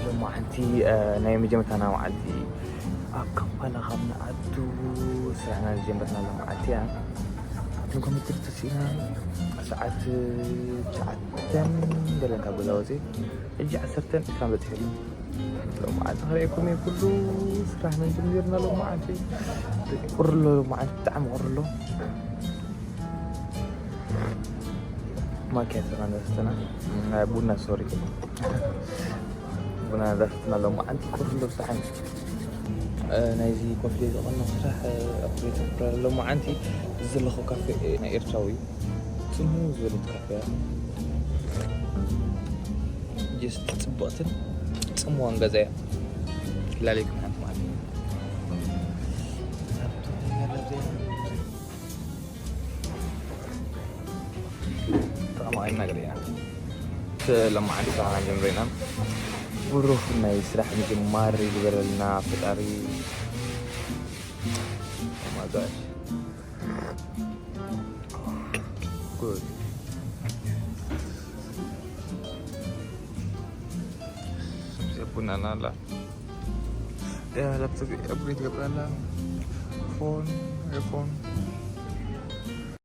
ሎማዓንቲ ናይ መጀመርታና መዓልቲ ኣብ ካምፓላ ካብ ንኣቱ ስራሕና ዝጀመርናሉ መዓልቲ እያ። ንኮምፒተር ተሲእና ሰዓት ትሽዓተን ገለን ካብ ገዛ ወፂ ሕጂ ዓሰርተን ዕስራን በፂሑ ኣሎ። ሎማዓንቲ ክርእየኩም እየ ኩሉ ስራሕና ጀሚርና ሎማዓንቲ። ቁርሎ ሎማዓንቲ ብጣዕሚ ቁርሎ። ማኪያቶ ኢና ንሰቲ፣ ቡና፣ ሶሪ፣ ቡና ንሰቲ ኣለና ሎማዓንቲ። ኮፍ ኢለ ብሰሓን ናይዚ ኮፍ ኢለ ዝቐነኹ ስራሕ ኣፕዴት ክገብር ኣለና ሎማዓንቲ። እዚ ዘለኹ ካፌ ናይ ኤርትራዊ እዩ። ጽምው ዝበለት ካፌ እያ። ጀስት ጽብቕትን ጽምዋን ገዛ እያ። ላለይኩም ሓንቲ ማለት እዩ። ጠቕማ ኣይናገር ኢና። ሎማዓንቲ ስራሕና ጀምሪና። ብሩኽ ናይ ስራሕ ምጅማር ይግበረልና ፈጣሪ። Oh my gosh. Good. ቡና ኣላ። ያ ላፕቶፕ ኣፕግሬድ ገብራላ። ፎን፣ ኤርፎን።